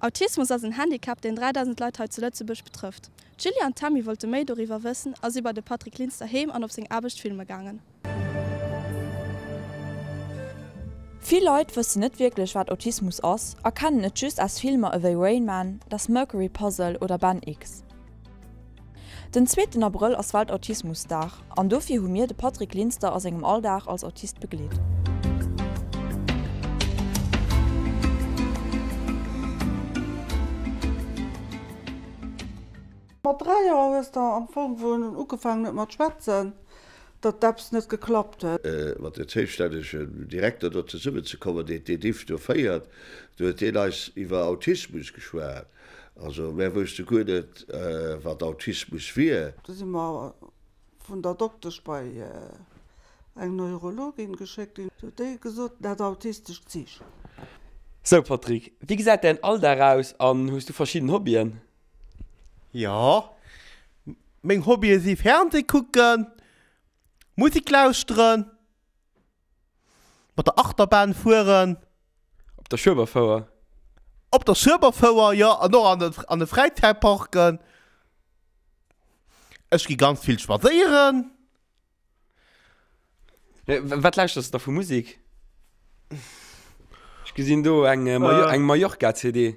Autismus ass en Handicap, deen 3.000 Leit hei zu Lëtzebuerg betrëfft. D'Julia an d'Tammy wollte méi doriwwer wëssen a si bei de Patrick Linster heem an op seng Aarbecht filme gaangen. Vill Leit wëssen net wierklech wat Autismus ass a kennen et just aus Filmer ewéi Rain Man, Das Mercury Puzzle oder Ben X. Den zweeten Abrëll ass Welt-Autismus-Dag an dofir hu mir de Patrick Linster a sengem Alldag als Autist begleet. Mat 3 Joer hues de am Fong, wou en ugefaangen huet mat schwätzen, datt eppes net geklappt huet. Mat dem zoustännegen Direkter do zesummenzekommen, deen d'EDIFF do féiert, do huet deen eis iwwer Autismus geschwat. Also mär wousste guer net, wat Autismus wier. Du si mer vun der Doktesch bei eng Neurologin geschéckt ginn. Du huet déi gesot, en hätt autistesch Zich. Sou Patrick, wéi gesäit däin Alldag aus an hues du verschidden Hobbyen? Jo, meng Hobbye si Fernseh kucken, Musek lauschteren, mat der Achterbahn fueren. Op der Schueberfouer? Op der Schueberfouer, jo, an och an de an de Fräizäitparken. Ech gi ganz vill spadséieren. Wat lauschters de da vu Musek? Ech gesinn do eng eng Mallorca-CD.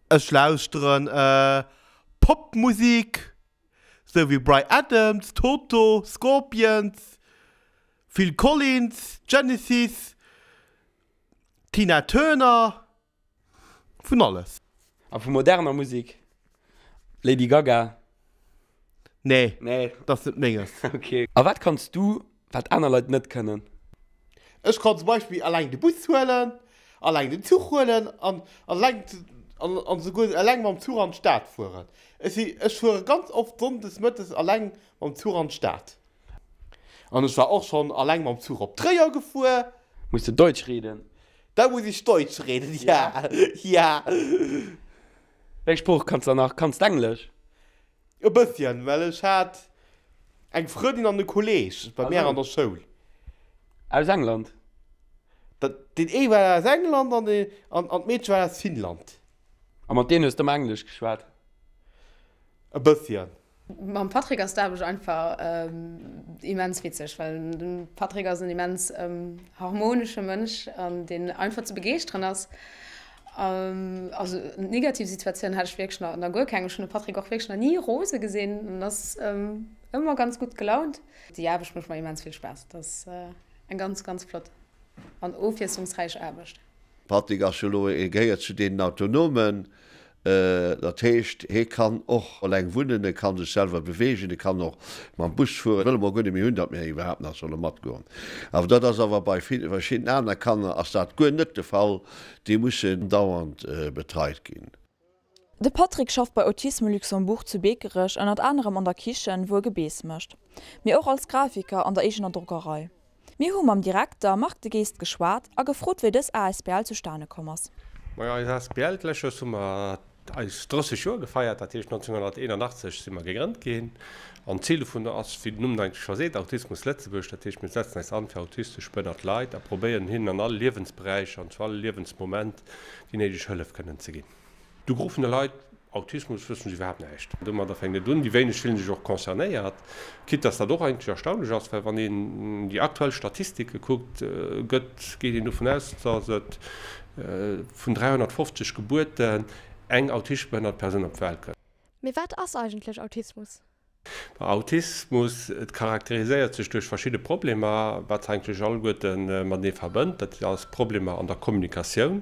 Ech lauschteren Popmusek, sou wéi Bryan Adams, Toto, Scorpions, Phil Collins, Genesis, Tina Turner. Vun alles. A vu moderner Musik? Lady Gaga? Nee, nee, dat ass net menges. Ok. A wat kanns du, wat aner Leit net kënnen? Ech kann zum Beispill eleng de Bus huelen, eleng den Zuch huelen an eleng an esouguer eleng mam Zuch an d'Stad fueren. Ech si ech fuere ganz oft sonndes mëttes eleng mam Zuch an d'Stad. An ech war och schonn eleng mam Zuch op Tréier gefuer. Muss de Deutsch reden? Da muss ich Deutsch reden, ja, ja. Wéi eng Sprooch kanns de nach? Kanns d'Englesch? E bësschen, well ech hat eng Frëndin an e Kolleg bei mär an der Schoul. Aus England? Dat, deen ee war aus England an dee, an, an d'Meedche war aus Finnland. A mat deenen hues de ëmmer Englesch geschwat? E bësschen. Mam Patrick ass d'Aarbecht einfach immens witzeg, well de Patrick ass en immens harmonesche Mënsch an deen einfach ze begeeschteren ass. Also negativ Situatiounen hat ech wierklech nach nach guer keng. Ech hunn de Patrick och wierklech nach ni rose gesinn, en ass ëmmer ganz gutt gelaunt. Déi Aarbecht mécht mer immens vill Spaass, et ass eng ganz ganz flott an ofwiesslungsräich Aarbecht. Patrick ass jo elo, e gehéiert zu deenen Autonomen, dat heescht, hie kann och eleng wunnen, e kann sech selwer beweegen, e kann och mam Bus fueren. Wëlle mer guer net méi hunn, datt mir iwwerhaapt nach solle matgoen. Awer dat ass awer bei verschiddenen aner Kanner ass dat guer net de Fall, déi mussen dauernd betreit ginn. De Patrick schafft bei Autisme Luxembourg zu Beekerech ënnert anerem an der Kichen, wou e Gebeess mécht, mee och als Grafiker an der eegener Drogerei. Mir hu mam Direkter Marc De Geest geschwat a gefrot, wéi dës asbl zustane komm ass. Majo, eis asbl, d'lescht Joers hu mer eis 30 Joer gefeiert, dat heescht 1981 si mer gegrënnt ginn. An d'Zil dovun ass, wéi den Numm eigentlech scho seet, Autismus Lëtzebuerg. Dat heescht, mir setzen eis an fir autistesch behënnert Leit a probéieren hinnen an alle Liewensberäicher an zu all Liewensmoment déi néideg Hëllef kënnen ze ginn. De Gros vun de Leit, Autismus, wëssen se iwwerhaapt näischt. Domadder fänkt et un. Déi wéineg fillen sech och concernéiert, quitte dass dat och eigentlech erstaunlech ass, well wann een déi aktuell Statistike kuckt, gëtt, geet een dovun aus, dass et vun 350 Gebuerten eng autistesch-behënnert Persoun op d'Welt kënnt. Mee wat ass eigentlech Autismus? Autismus, et charakteriséiert sech duerch verschidde Problemer, wat se eigentlech alleguerte matenee verbënnt. Dat ass Problemer an der Kommunikatioun,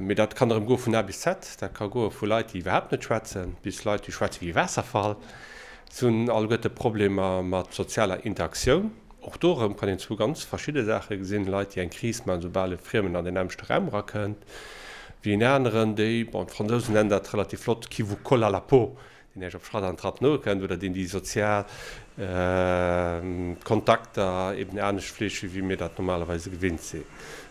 mee dat kann erëm goe vun A bis Z. Dat ka goe vu Leit, déi iwwerhaapt net schwätzen, bis Leit, déi schwätze wéi e Waasserfall. Se hunn alleguerte Problemer mat sozialer Interaktioun. Och do erëm kann een zwou ganz verschidde Saache gesinn, Leit, déi eng Kris maachen, soubal e Friemen an den nämmlechte Raum erakënnt, wéi en aneren, déi, bon, d'Fransousen nennen dat relativ flott, qui vous colle à la peau, deen Iech op Schratt an Tratt no kënnt oder deen déi sozial Kontakter eben anescht fleegt, wéi mir dat normalerweise gewinnt sinn.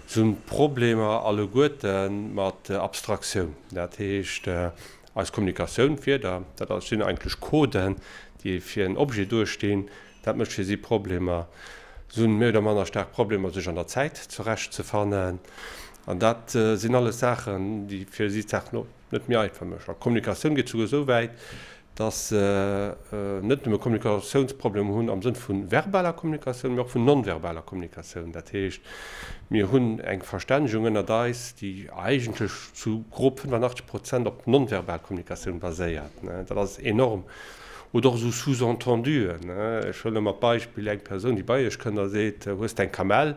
Se hunn Problemer alleguerte mat Abstraktioun, dat heescht eis Kommunikatioun, d'Wierder, dat sinn eigentlech Coden, déi fir en Objet duerstinn, Dat mécht fir si Problemer. Se hunn méi oder manner staark Problemer, sech an der Zäit zurecht ze fannen. An dat sinn alles Saachen, déi fir si d'Saach net méi einfach mécht. A Kommunikatioun geet souguer esou wäit, dass se net nëmme Kommunikatiounsproblemer hunn am Sënn vu verbaler Kommunikatioun, mee och vun non-verbaler Kommunikatioun. Dat heescht, mir hunn eng Verstännegung ënnert eis, déi eigentlech zu grob 85 Prozent op non-verbal Kommunikatioun baséiert. Dat ass enorm. Oder och esou Sous-entenduen. Ech huelen ëmmer d'Beispill, eng Persoun, déi bei Iech kënnt a seet, Hues de eng Kamell?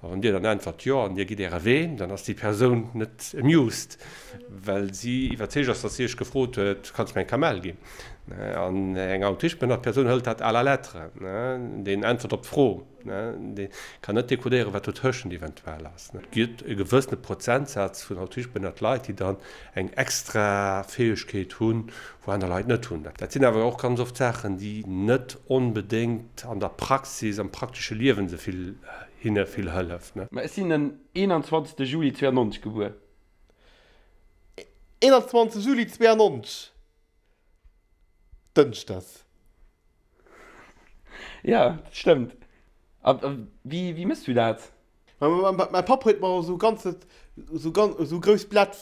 A wann Dir dann äntwert Jo an Dir gitt Äre Wee, dann ass déi Persoun net amused, well si iwwerzeegt ass, datt si Iech gefrot huet, Kanns du mir eng Kamell ginn? An eng autischbehënnert Persoun hëlt dat à la lettre. Deen äntwert op d'Fro. Dee kann net dekodéieren, wat dotëschent eventuell ass. Et gëtt e gewëssene Prozentsaz vun autischbehënnert Leit, déi dann eng extra Fäegkeet hunn, wou aner Leit net hunn. Dat sinn awer och ganz oft Saachen, déi net onbedéngt an der Praxis, am praktesche Liewen esou vill hinne vill hëlleft. Mä ech sinn den 21 Juli 92 gebuer. 21 Juli 92, Dënschdes. Jo, dat stëmmt. A wéi, wéi mëss du dat? Mäi Papp huet mer esou ganze, esou gan, esou grouss Blätt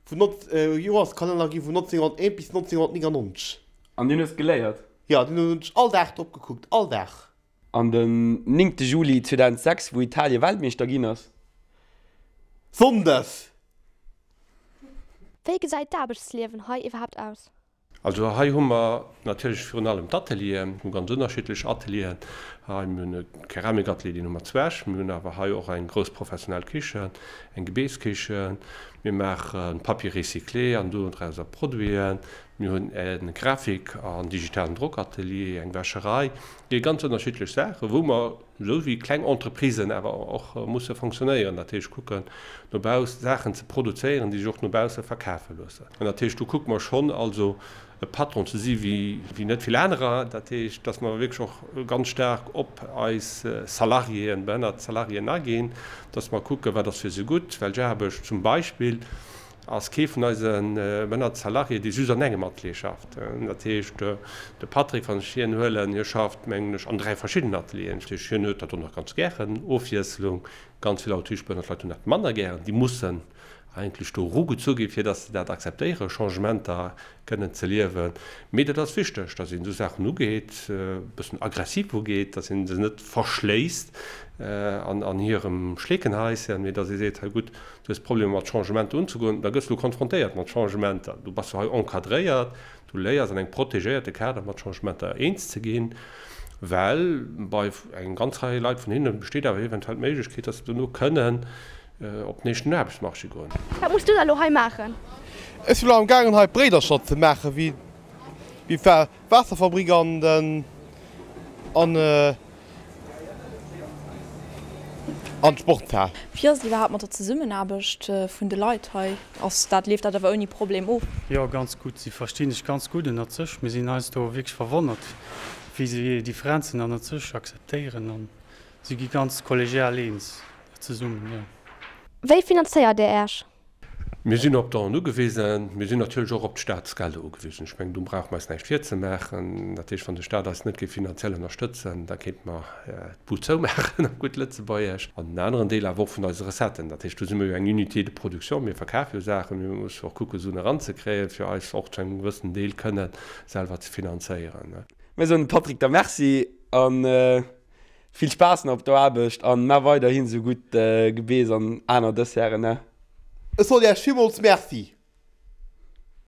vun not, Joerskalenner gi vun 1901 bis 1999. An deen hues geléiert? Jo, deen hunn ech all Dag drop gekuckt, all Dag. An den néngte Juli 2006, wou Italien Weltmeeschter ginn ass. Sonndes! Wéi gesäit d'Aarbechtsliewen hei iwwerhaapt aus? Also hei hu mer natierlech virun allem d'Atelieren, mir hu ganz ënnerschiddlech Atelieren hei. Mir hunn e Keramikatelier, deen hu mer zu Esch. Mir hunn awer hei och eng grouss professionell Kichen, eng Gebeesskichen. Mir maache Papier recyclé an dodrauser Produiten. Mir hunn e Grafik an digitalen Drockatelier, eng Wäscherei. Déi ganz ënnerschiddlech Saachen, wou mer esou wéi kleng Entreprisen awer och musse fonctionnéieren, dat heescht kucken no bausse Saachen ze produzéieren, déi sech och no bausse verkafe loossen. An dat heescht, do kucke mer schonn also e Patron ze si wéi net vill anerer, dat heescht, datt mer wierklech och ganz staark op eis Salariéen, behënnert Salariéen aginn, datt mer kucken, wat ass fir se gutt, welch Aarbecht zum Beispill ass kee vun eise behënnerte Salariéë, dee just an engem Atelier schafft. Dat heescht, de Patrick, wann ech hien huelen, hie schafft, mengen ech, an 3 verschiddenen Atelieren. Dat heescht, hien huet dat och nach ganz gären, Ofwiesslung. Ganz vill autistesch Leit hunn dat manner gären. Déi mussen eigentlech do erugezu ginn, fir datt se dat akzeptéieren, Changementer kënnen ze liewen. Mee dat ass wichteg, datt een esou Saachen ugeet, e bëssen aggressiv ugeet, datt ee se net verschléisst an hirem Schleekenhaischen, mee datt ee seet, hei gutt, du hues Problemer mat Changementer unzegoen, da gëss du konfrontéiert mat Changementer. Du bass jo hei encadréiert, du léiers an engem protegéierte Kader mat Changementer eens ze ginn, well bei eng ganz Rei Leit vun hinne besteet awer eventuell d'Méiglechkeet, datt se dono kënnen op den éischten Aarbechtsmarché goen. Wat muss du da lo hei maachen? Ech sinn elo am gaangen hei Bréidercher ze maachen wéi d'Waasserfabrik an den an an d'Sportshal. Wéi ass et iwwerhaapt mat der Zesummenaarbecht vun de Leit hei? Ass dat, leeft dat awer ouni Problem of? Jo, ganz gutt. Si verstinn sech ganz gutt ënnert sech. Mir sinn heiansdo wierklech verwonnert, wéi si Differenzen ënnert sech akzeptéieren an si gi ganz kollegial eens zesummen, jo. Wéi finanzéiert Dir Äech? Mir sinn op d'Donen ugewisen. Mir sinn natierlech och op d'Staatsgelder ugewisen. Ech mengen, do brauche mer eis näischt virzemaachen. Dat heescht, wann de Staat eis net géif finanziell ënnerstëtzen, da kéinte mer d'Bud zoumaachen, op gutt Lëtzebuergesch. An en aneren Deel awer och vun eise Recetten. Dat heescht, do si mer jo eng Unité de production. Mir verkafe jo Saachen. Mir musse och kucken, Suen eranzekréien, fir eis och zu engem gewëssenen Deel kënne selwer ze finanzéieren. Mir soen dem Patrick da Merci an Vill Spaass nach op der Aarbecht an maach weiderhin sou gutt Gebeess an aner Desserten, ne? Ech soen Iech villmools Merci.